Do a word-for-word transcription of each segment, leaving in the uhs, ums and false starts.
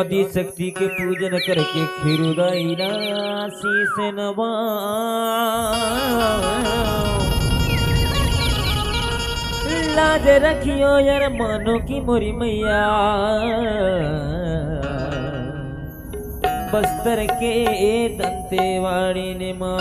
आदि शक्ति के पूजन करके फिर उदय ना शीश नवा। लाज रखियो यार मानो की मोरी मैया, बस्तर के दंतेवाड़ी ने माँ।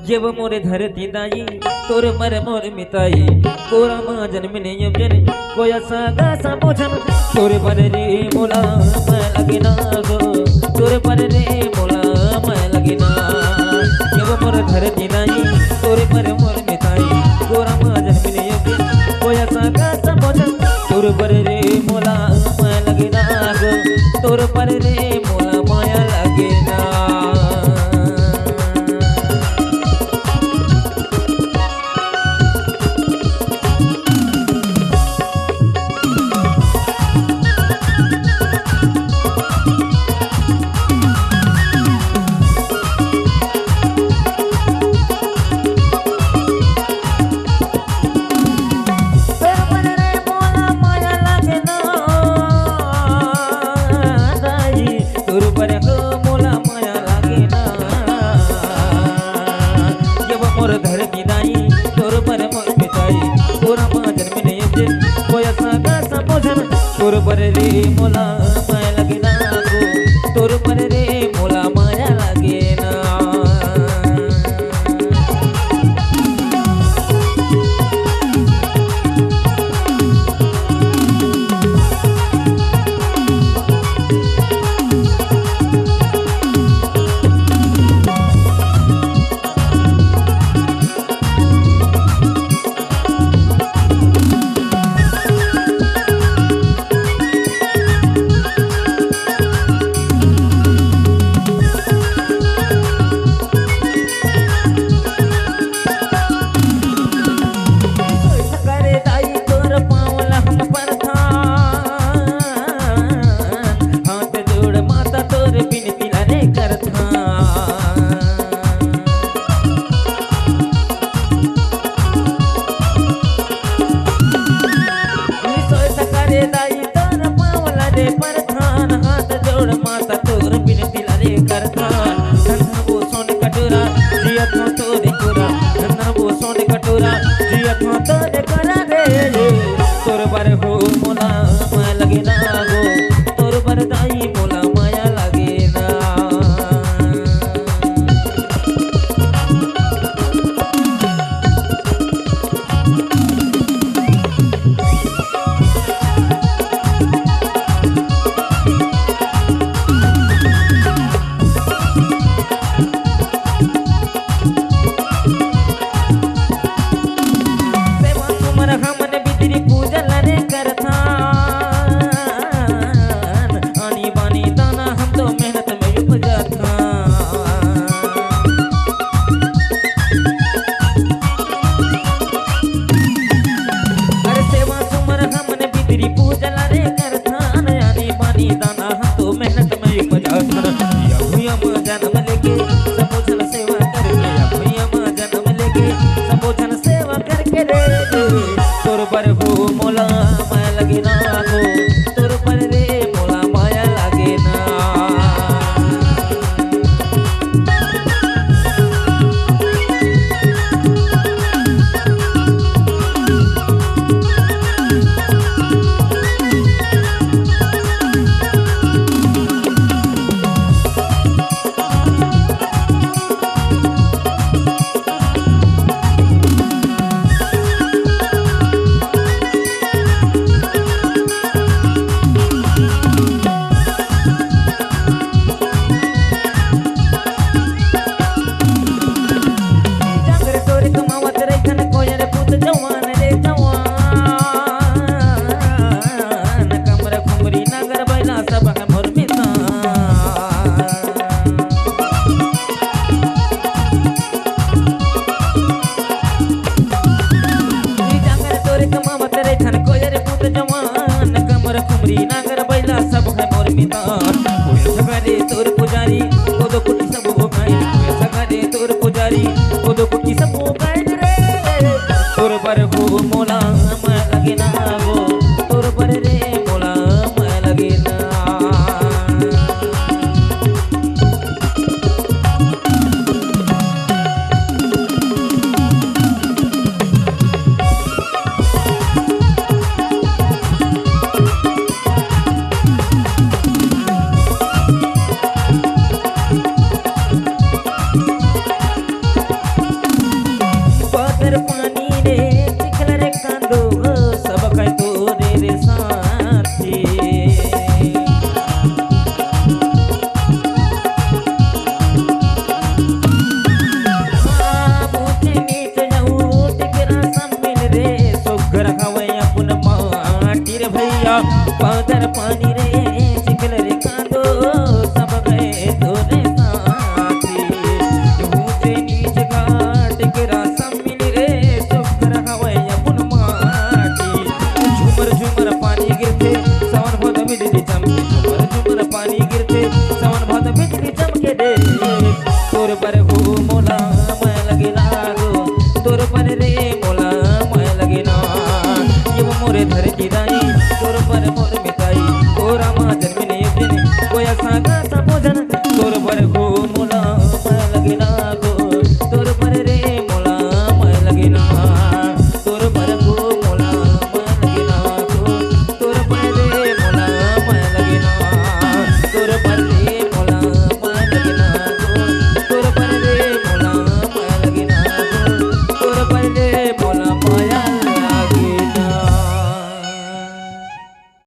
जब मोर धरती दाई, तोर बर मोर मिताई, कोरा मा जनमिन अब्जन, कोया सागा समोझन, तोर बर रे मोला मैं लगे ना गो, तोर बर रे मोला मैं लगे ना। जब मोर धरती दाई, तोर बर मोर मिताई, कोरा मा जनमिन अब्जन, कोया सागा समोझन, तोर बर रे मोला मैं लगे ना गो, तोर बर रे मोला माया लगे ना। तोर बर रे मोला माया लगे ना, दाई, तोर बर हो मोला माया लगे ना। जब मोर धरती दाई, तोर बर मोर पिताई, तोरा मा जनमिन अब्जन, कोया सागा समोझन, तोर बर रे मोला माया लगे ना गो, तोर बर रे मोला माया लगे ना। करे दाई तोर पाँव ल हम परथन, हाथ जोड़ माता तोर बिनती ल रे करथन। ईश्वर करे दाई तोर पाँव ल रे परथन, हाथ जोड़ माता तोर बिनती ल रे करथन। धन धन वो सोन कटोरा, जियत हो तोरे कोरा, धन धन वो सोन कटोरा, जियत हो तोरे कोरा रे। तोर बर हो मोला माया लगे ना गो, तोर बर दाई मोला माया लगे ना। बर हो मोला मया लगे ना गो, तोर बर रे मोला मया लगे ना। ये वो मोरे धरती दाई, तोर बर मोर मिताई, ओ रामा जन्म ने जन, कोया सागा सबो जन, तोर बर हो मोला मया लगे ना गो, तोर बर रे मोला मया लगे ना। तोर बर हो मोला मया लगे ना गो, तोर बर रे मोला मया लगे ना। तोर बर रे मोला मया लगे ना गो, तोर बर रे मोला मया लगे ना गो, तोर बर रे